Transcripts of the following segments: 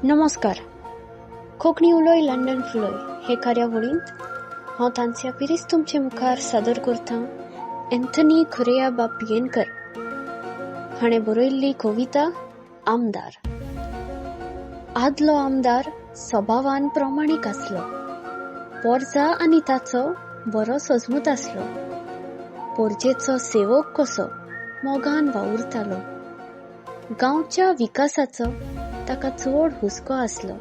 नमस्कार. कोंकणी उलोय लंडन फुलोय हे कार्यावळींत हांव तांच्या पिरीस तुमचे मुखार सादर करता एन्थनी खुरेया बाब पियेनकर हाणें बरयल्ली कविता आमदार. आदलो आमदार सभावान प्रमाणीक आसलो. पोरजा आनी ताचो बरो सजमूत आसलो. पोरजेचो सेवक कसो मोगान वावुरतालो. गांवच्या विकासाचो ताका चड हुस्को आसलो.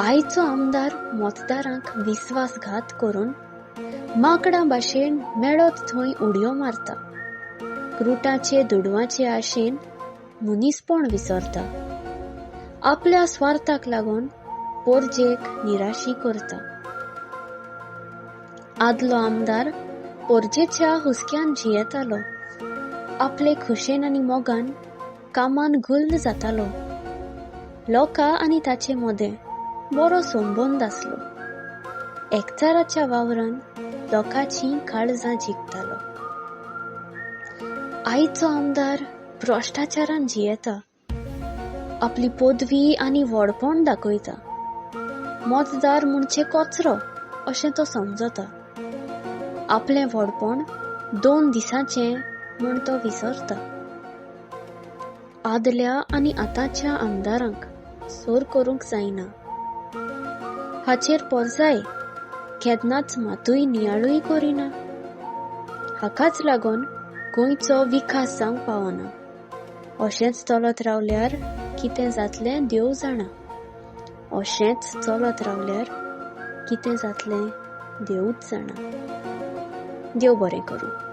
आयचो आमदार मतदारांक विस्वासघात करून माकडां भाशेन मेळत थंय उडयो मारता. क्रुटाचे दुडवाचे आशेन मनीसपण विसरता. आपल्या स्वार्थाक लागून पोरजेक निराशी करता. आदलो आमदार पोरजेच्या हुस्क्यान जियेतालो. आपले खोशेन आनी मोगान कामान गुल्ल जातालो. लोकां आनी ताचे मदें बरो संबंद आसलो. एकचाराच्या वावरान लोकांचीं काळजां जिखतालो. आयचो आमदार भ्रश्टाचारान जियेता. आपली पदवी आनी व्हडपण दाखयता. मतदार म्हणचे कचरो अशें तो समजता. आपलें व्हडपण 2 दिसांचें म्हूण तो विसरता. आदल्या आनी आतांच्या आमदारांक सोर करूंक जायना. हाचेर पोरजाय केन्नाच मातूय नियाळूय करिना. हाकाच लागून गोंयचो विकास जावंक पावना. अशेंच चलत रावल्यार कितें जातलें देव जाणा. अशेंच चलत रावल्यार कितें जातलें देवूच जाणा. देव बरें करूं.